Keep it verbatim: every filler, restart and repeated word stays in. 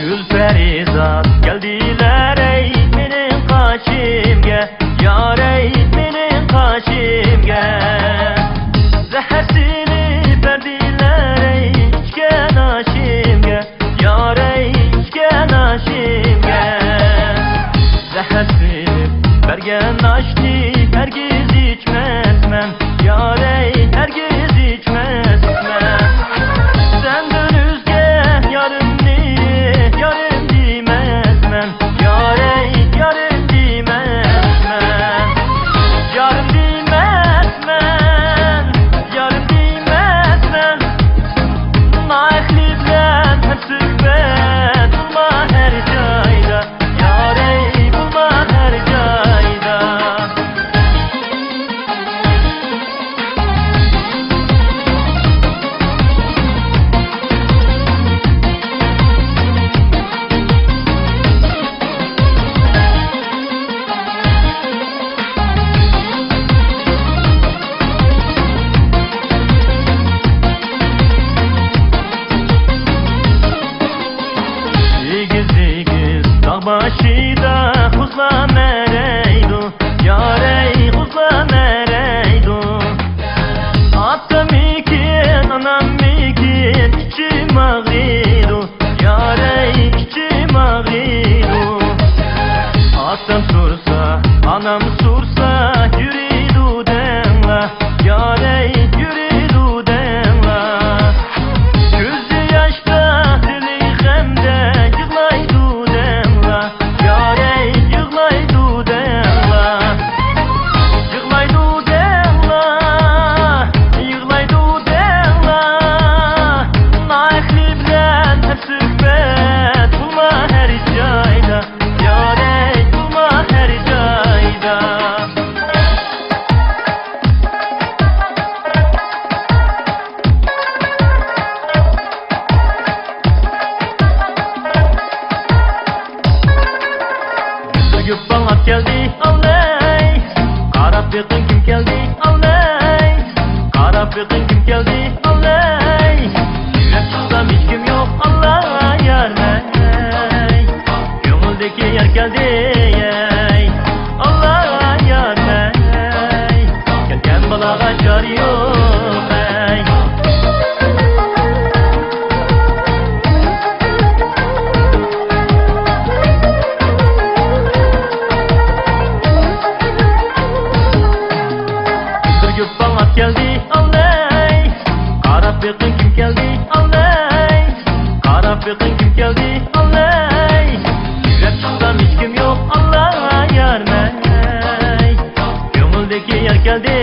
گۈل پەرىزات كەلدىلەر ئەي مېنىڭ قېشىمگە، يار ئەي مېنىڭ قېشىمگە. زەھەر سېلىپ بەردىلەر ئەي ئىچكەن ئاشىمگە، يار ئەي ئىچكەن ئاشىمگە. زەھەر سېلىپ بەرگەن ئاشنى ھەرگىز ئىچمەسمەن، يار ئەي ھەرگىز ئىچمەسمەن. سەندىن ئۆزگە يارىمنى يارىم دېمەسمەن، يار ئەي يارىم دېمەسمەن. يارىم دېمەسمەن، يارىم دېمەسمەن. نائەھلى بىلەن ھەمسۆھبەت بولما ھەر جايدا، يار ئەي بولما ھەر جايدا. ئېگىز-ئېگىز تاغ باشىدا قۇزلار مەرەيدۇ، يار ئەي قۇزلار مەرەيدۇ. ئاتاممىكىن، ئاناممىكىن، ئىچىم ئاغرىيدۇ، يار ئەي ئىچىم ئاغرىيدۇ. ئاتام سۇرسا، ئانام سۇرسا، يۈرىدۇ دەڭلا، يار ئەي يۈرىدۇ دەڭلا. كۆزى ياشتا، دىلى غەمدە يىغلايدۇ دەڭلا، يار ئەي يىغلايدۇ دەڭلا. يىغلايدۇ دەڭلا، يىغلايدۇ دەڭلا. نائەھلى بىلەن ھەمسۆھبەت بولما ھەر جايدا، يار ئەي بولما ھەر جايدا. بىر گۈپپاڭ ئات كەلدى، ئاللاي. قاراپ بېقىڭ كىم كەلدى، ئاللاي. قاراپ بېقىڭ كىم كەلدى، ئاللاي. يۈرەپ چىقسام ھېچكىم يوق، ئاللا يارمەي. كۆڭۈلدىكى يار كەلدى، ئەي. ئاللا يارمەي. كەلگەن بالاغا چارە يوق، ئەي. بىر گۈپپاڭ ئات كەلدى، ئاللاي. قاراپ بېقىڭ كىم كەلدى، ئاللاي. قاراپ بېقىڭ كىم كەلدى، ئاللاي. يۈرەپ چىقسام ھېچكىم يوق، ئاللا يارمەي. كۆڭۈلدىكى يار كەلدى،